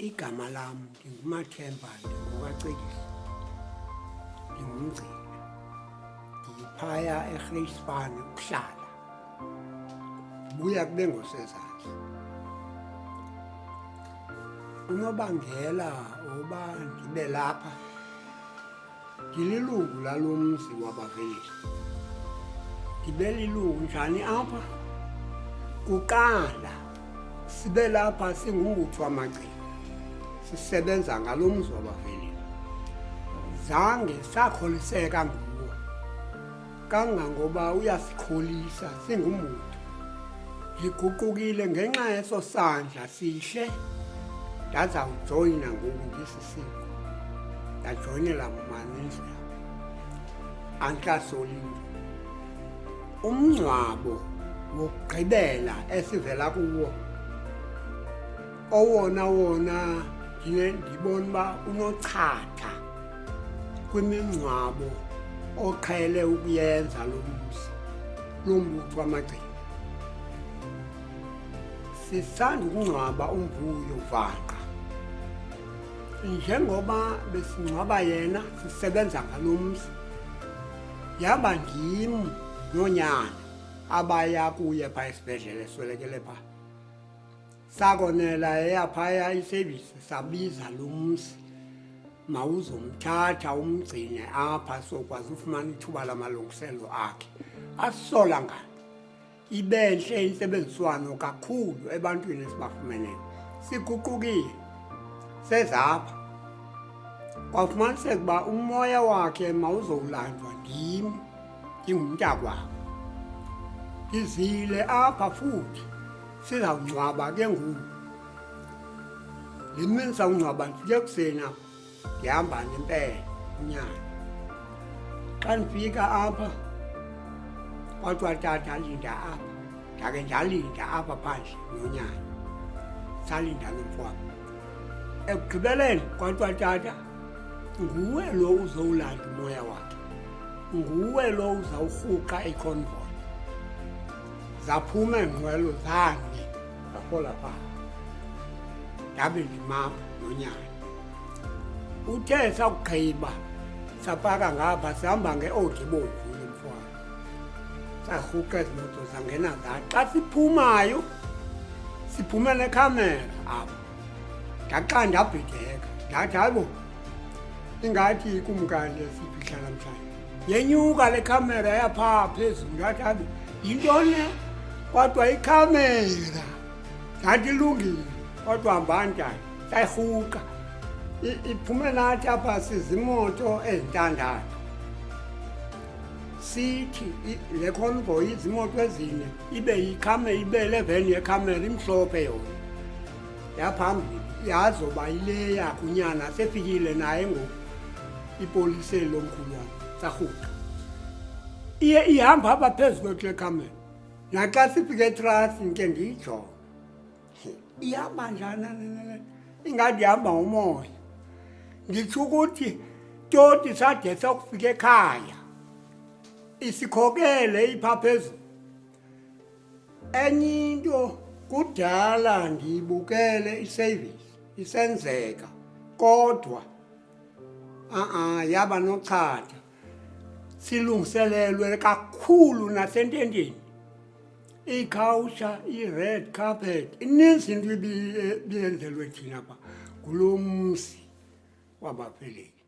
Igama lam ndinguMathemba, ndingokaCekisa, ndingumgcina. Ndiphaya eGreyspan ukuhlala. Ndibuya kube ngosezantsi. Unobangela woba ndibe lapha Ndililungu lalo mzi wabaveleli. Ndibe lilungu njani apha? Kuqala sibe lapha singumbutho wamagcina, sisebenza ngalo mzi wabaveleli. Zange sakholiseka nguwo kangangoba uyasikholisa singumbutho. Ndiguqukile ngenxa yeso sandla sihle ndazawujoyina ngoku ndisisiko ndajoyinela mani indlu yam andikasoli nto umngcwabo wokugqibela esivela kuwo owona wona ndibona uba unochatha kwimingcwabo oqhele ukuyenza lo mzi lo mbutho wamagcina Sisanda ukungcwaba uMvuyo Vanqa. Njengoba besingcwaba yena sisebenza ngalo mzi, yaba ndim nonyana abaya kuye phaa esibhedlele eswelekele phaa. Sakonela eyaphaya isevisi sabiza lo mzi mawuzomthatha umgcine apha sokwazi ufumana ithuba lamalungiselo akhe. Asola ngani? Ibenhle intsebenziswano kakhulu ebantwini esibafumeneyo. Siguqukile sezapha kwafumaniseka uba umoya wakhe mawuzowulandwa ndim ndingumntakwabo. Ndizile apha futhi sizawungcwaba ke ngoku. Le mini sawungcwaba ndifike ekuseni apha ndihamba nempela unyana xa ndifika apha kwathiwa tata linda apha ndake ndalinda apha phandle nonyana salinda nomfowabo ekugqibeleni kwathiwa tata nguwe lo uzowulanda umoya wakhe nguwe lo uzawurhuqa iconvoy zaphuma iinqwelo zane zafola phaa ndabe ndimapha nonyana uthe sakugqiba sapaka ngapha sihamba nge-odi ebomvu lo mfana sarhuqa ezi moto zangena zathi xa siphumayo siphume nekhamera apha ndaxa ndabhideka ndathi hayi bo ingathi ikumkani esifihla namhlanje yenyuka le khamera yaphaa phezulu ndathi hayi bo yintoni le kodwa ikhamera ndathi ilungile kodwa hambani tata sayirhuqa iphume nathi apha sizimoto ezintandathu sithi le convoy izimoto ezine ibe yikhame ibe le veni yekhamera imhlophe yona yaphambili yazoba ile yakhe unyana sefikile naye ngoku ipolisi eli lomkhulu wam sarhuqa iye ihamba apha phezu kwethu le khamera naxa sifike etrasi ndike ndiyijonge ihamba njani ingathi ihamba ngomoya nditsho ukuthi toti sade sokufika ekhaya isikhokele ipha phezulu enye into kudala ndiyibukele iservice isenzeka kodwa a-a yaba nochatha silungiselelwe kakhulu nasententeni iikhawusha i-red carpet ininzi into ibiyenzelwe thina pha ngulo mzi wabaveleli.